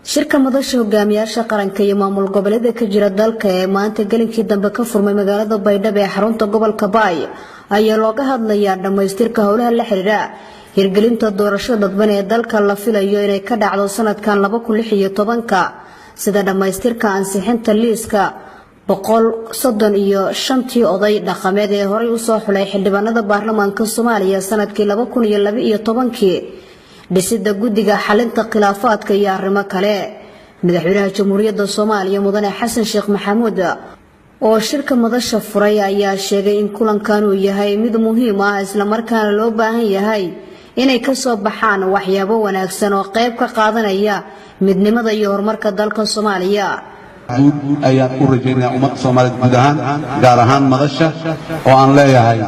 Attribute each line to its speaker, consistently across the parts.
Speaker 1: Shirka madasha hogaamiyaasha qaranka iyo maamul goboleeda ka jira dalka ee maanta gelinkii dambe ka furmay magaalada Baydhabo ee xarunta gobolka Baay ayaa looga hadlayaa dhammaystirka howlaha la xiriira hirgelinta doorashada dadban ee dalka la filayo inay ka dhacdo sanadkan 2016-ka, sida dhammaystirka ansixinta liiska 135-tii oday dhaqameed ee horey usoo xulay xildhibaanada baarlamaanka Soomaaliya sanadkii 2012-kii, dhisida guddiga xalinta khilaafaadka iyo arrimo kale. Madaxweynaha Jamhuuriyadda Soomaaliya, Mudane Xasan Sheekh Maxamuud, oo shirka madasha furay ayaa sheegay in kulankan uu yahay mid muhiim ah, islamarkaana loo baahan yahay inay kasoo baxaan waxyaabo wanaagsan oo qayb ka qaadanaya midnimada iyo horumarka dalka Soomaaliya.
Speaker 2: Guud ayaan u rajaynaya ummadda Soomaaliyeed guud ahaan, gaar ahaan madasha oo aan leeyahay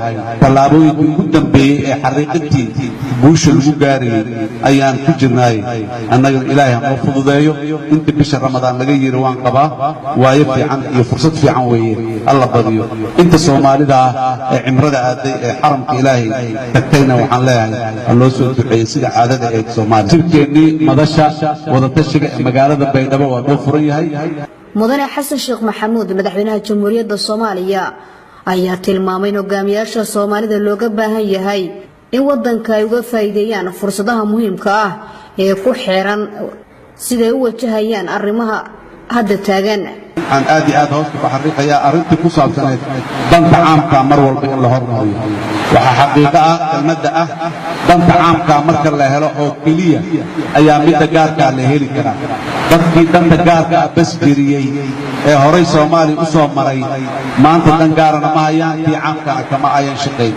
Speaker 2: tallaabooyinkii ugu dambeeyey ee xariiqintii guusha lagu gaarayey ayaan ku jirnaay. Annagana Ilaahay hanoo fududeeyo. Inta bisha Ramadaan laga yiri waan qabaa, waayo fiican iyo fursad fiican weeye, Alla badiyo. Inta Soomaalida ah ee cimrada aaday ee xaramka Ilaahay tagtayna waxaan leeyahay ha loo soo duceeyey sida caadada eed Soomaaliya. Shirkeennii madasha wadatashiga ee magaalada Baydhabo waa noo furan yahay.
Speaker 1: Mudane Xasan Sheekh Maxamuud, madaxweynaha Jamhuuriyadda Soomaaliya, ayaa tilmaamay in hogaamiyaasha Soomaalida looga baahan yahay in wadanka ay uga faa'iideeyaan fursadaha muhiimka ah ee ku xeeran siday u wajahayaan arrimaha hadda taagan.
Speaker 2: Waxaan aad iyo aad hoosta ku xariiqayaa arrintii ku saabsanayd danta caamka mar walba in la hormariyo. Waxaa xaqiiqo ah, kelmadda ah danta caamkaa marka la helo oo keliya ayaa midda gaarkaa la heli karaa. Dadkii danta gaarka ah bas jiriyey ee horay Soomaaliya u soo maray maanta dan gaarana ma hayaan, tii caamkana kama ayan shaqayn.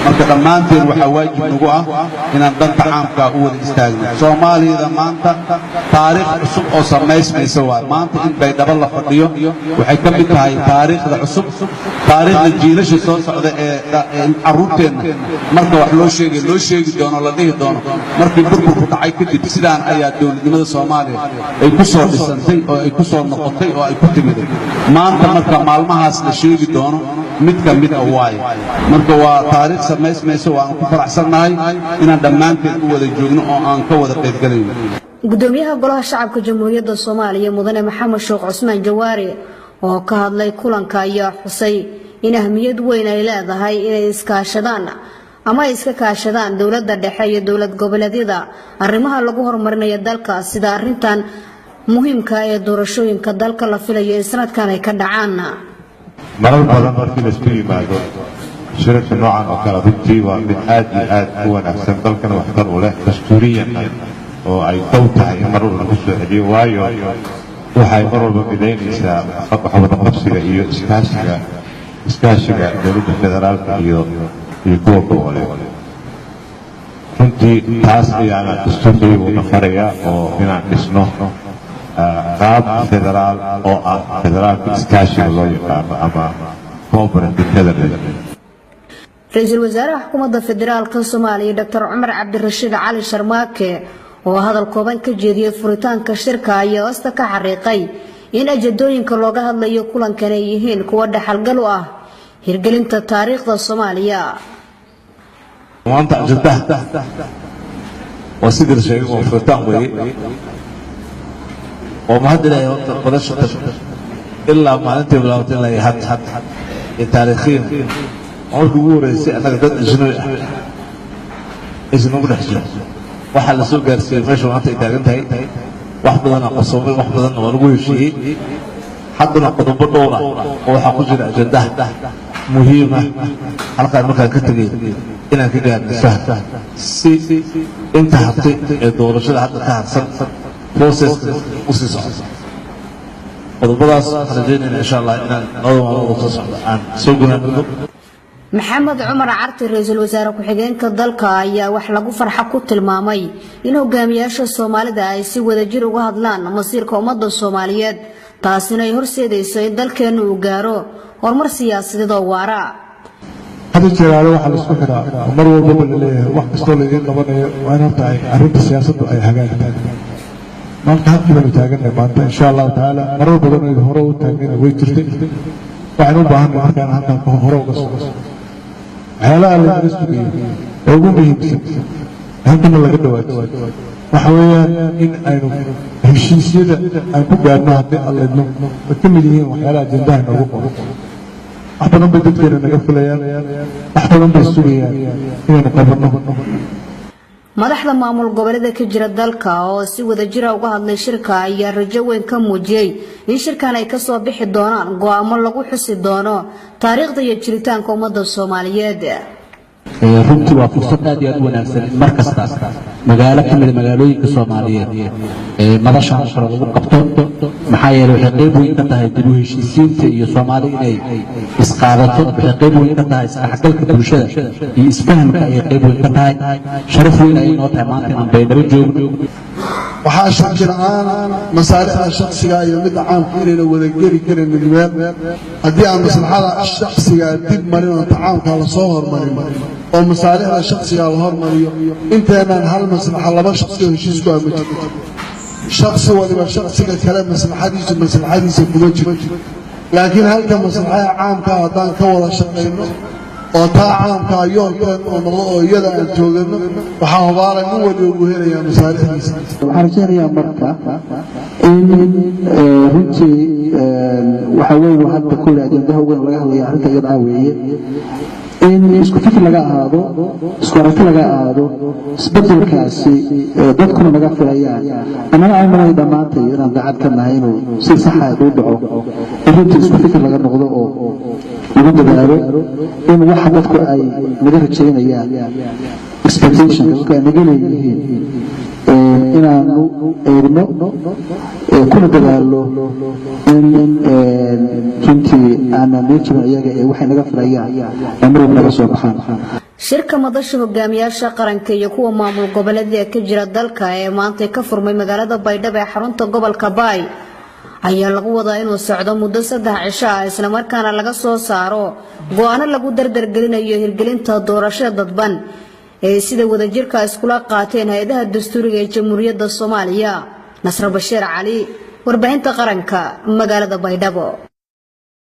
Speaker 2: Marka dhammaanteen waxaa waajib nagu ah inaan danta caamkaa u wada istaagno. Soomaaliyada maanta taariikh cusub oo samaysmaysa waay. Maanta in Baydhabo la fadhiyo waxay ka mid tahay taariikhda cusub, taariikhda jiilasha soo socda ee carruurteenna marka wax loo sheegay loo sheegi doono, la dhihi doono markii burburku dhacay kadib sidaan ayaa dowladnimada Soomaaliya ay ku soo dhisantay oo ay ku soo noqotay oo ay ku timiday. Maanta marka maalmahaas la sheegi doono mid ka mid a waaye. Marka waa taariikh samaysmaysa, waanu ku faraxsannahay inaan dhammaanteen u wada joogno oo aan ka wada qaybgalayno.
Speaker 1: Gudoomiyaha Golaha Shacabka Jamhuuriyadda Soomaaliya, Mudane Maxamed Sheekh Cusmaan Jawaari, oo ka hadlay kulanka ayaa xusay in ahmiyad weyn ay leedahay inay iskaashadaan ama ay iska kaashadaan dowladda dhexe iyo dowlad goboleedyada arrimaha lagu horumarinayo dalka, sida arrintan muhiimka ee doorashooyinka dalka la filayo in sanadkan ay ka dhacaan.
Speaker 3: Marar badan markii laisku yimaado shirarka noocan oo kale, runtii waa mid aad iyo aad u wanaagsan, dalkana waxtar u leh, dastuuriyanna oo ay dow tahay in mar walba lagu soo celiyo, waayo waxay mar walba midaynaysaa wada qabsiga iyo iskaashiga dowladda federaalka iyo kuwa goboleed. Runtii taas ayaana dastuurkaygu na farayaa oo inaan dhisno qaab federaal oo ah federaalka iskaashiga loo yaqaano ama cooperative federalism.
Speaker 1: Ra-iisul wasaaraha xukuumadda federaalka Soomaaliya, Doctor Cumar Cabdirashiid Cali Sharmaake, oo hadal kooban ka jeediyey furitaanka shirka ayaa hoosta ka xariiqay in ajadooyinka looga hadlayo kulankan ay yihiin kuwo dhaxalgal u ah hirgelinta taariikhda Soomaaliya.
Speaker 4: Maanta ajandaha waa sidii la sheegay, waa furitaan weeye. Oo mahad Ilaahay horta madasha tan ilaa maalintii bilaabatay ilaa iyo hadda iyo taariikhiyan waa markii ugu horeysay annaga dad ajnabi ah aysan nagu dhex jiro. Waxaa la soo gaarsiiyey meesha maanta ay taagan tahay, wax badanaa qarsoomay, wax badanna waa lagu heshiiyey. Haddana qodobo dhowra oo waxaa ku jira ajandaha muhiima halkaan markaan ka tegay inaan ka gaarno faham si inta hartay ee doorashada hadda ka harsan processka u sii socdo. Qodobadaas waxaan rajaynayna insha Allah inaan 2da maalmood oo soo socda aan soo gunaanino.
Speaker 1: Maxamed Cumar Carti, ra-iisul wasaare ku-xigeenka dalka, ayaa wax lagu farxo ku tilmaamay in hogaamiyaasha Soomaalida ay si wadajir uga hadlaan masiirka ummadda Soomaaliyeed, taasina ay horseedayso in dalkeennu uu gaaro horumar siyaasadeed oo waara.
Speaker 5: Hadda jiraale waxaa la isku xiraa oo mar walbaba la leeyahay wax kastoo laydiin qabanayo waa in horta ay arrinta siyaasaddu ay hagaagtaan. Maanta halkii baynu taagannahay maanta, insha Allahu tacaala marar badan oo hore u taagnayna way jirtay. Waxaynu u baahannahay markaan halkan hore uga socdo waxyaalaha laynaga sugayo ee ugu muhiimsan halkana laga dhawaato waxa weeyaan in aynu heshiis Heshiisyada aan ku gaarno, haddii Alla idmo, way ka mid yihiin waxyaalaha ajendaha noogu qoran. Wax badan bay dadkeena naga filayaan, wax badan bay sugayaan inaynu qabanno.
Speaker 1: Madaxda maamul goboleeda ka jira dalka oo si wada jira uga hadlay shirka ayaa rajo weyn ka muujiyey in shirkan ay kasoo bixi doonaan go'aamo lagu xusi doono taariikhda iyo jiritaanka ummadda Soomaaliyeed.
Speaker 6: Runtii waa fursad aad iyo aad u wanaagsan in mar kasta magaalo ka mida magaalooyinka Soomaaliyeed madashaan oo kale lagu qabto, maxaa yeeley waxay qayb weyn ka tahay dib u heshiisiinta iyo Soomaali inay isqaadato. Waxay qayb weyn ka tahay isdhexgalka bulshada iyo isfahamka ayay qayb weyn ka tahay. Sharaf weyn ayay noo tahay maanta inaan Baydhabo joogno.
Speaker 7: Waxaa shaki la'aan masaalixda shaksiga iyo midda caamka inayna wada geli karaynin meel. Haddii aan maslaxada shaksiga dib marin oo ta caamka la soo hormarin oo masaalixda shaksiga la hormariyo, inteenaan hal maslaxa laba shaksi oo heshiis ku ah ma jirto. Shaksi waliba shaksiga kale maslaxadiisu maslaxadiisa kuma jirto, laakiin halka maslaxada caamka haddaan ka wada shaqayno oo taa caamkaa yoolkeen oo noqdo oo iyada aan joogano, waxaa hubaala nin waliba uu helayaa masaalixdiisa.
Speaker 8: Waxaan rajaynayaa marka in runtii waxa weyn hadda kulle ajendaha ugu weyn laga hadlaya arrinta iyada weeye, in isku fikir laga ahaado, isku aragti laga ahaado isbedelkaasi dadkuna naga filayaan, annana aan malay dhammaantay inaan daacad ka nahay inuu si saxa u dhaco, in runtii isku fikir laga noqdo oo lagu dadaalo in waxa dadku ay naga rajaynayaan, expectationka dadku ay naga leeyihiin, inaanu eegno kuna dadaalo in runtii aanan noo jibin iyaga ee waxay naga filayaan ay mar walba naga soo baxaan.
Speaker 1: Shirka madasha hogaamiyaasha qaranka iyo kuwa maamul goboleedyada ka jira dalka ee maantay ka furmay magaalada Baydhabo ee xarunta gobolka Baay ayaa lagu wadaa inuu socdo muddo 3 cisho ah, islamarkaana laga soo saaro go'aano lagu dardargelinayo hirgelinta doorashada dadban ee sida wadajirka iskula qaateen hay'adaha dastuuriga ee Jamhuuriyadda Soomaaliya. Nasro Bashiir Cali, Warbaahinta Qaranka, magaalada Baydhabo.